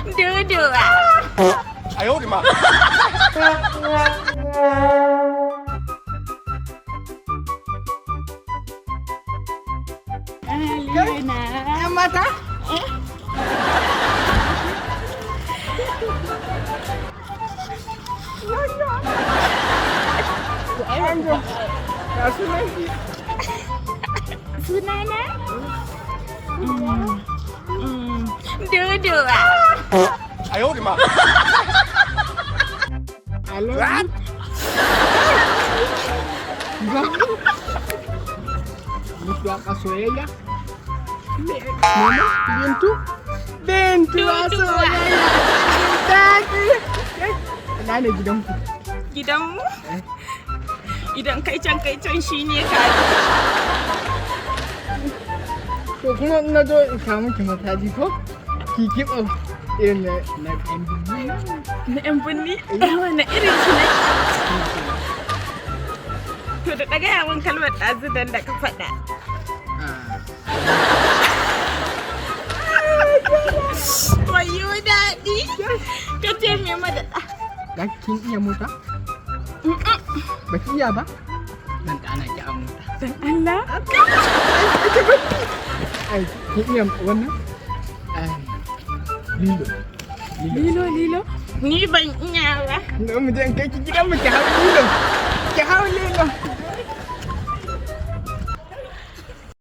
Duduwa. 哎呦我的妈！ Aliyu na. Yan mata? Ya sunan ki? Sunana? Duduwa. 哎呦我的妈！ I love you. Mutuwa ka soyayya? Mama, Bintu? Bintu a soyayya. Daɗi. Ina ne gidanku? Gidanmu? Idan kai can kai can shi ne ka. To kuma in na zo in kawo miki mataji ko? Ki kitso irin na ƴan birni. Na 'yan birni? Wane irin shi ne? To da ɗaga min kalmar ɗazu da ka faɗa. Wayo daɗi. Ka ce me madaɗa. Ga kin iya mota? Ba ki iya ba? Zan ɗana ki a mota. Dan Allah. Ai, kin iya wannan? Ai, lilo. Lilo lilo. Ni ban iya ba. Na mu je in kai ki gidan mu ki hau lilo. Ki hau lilo.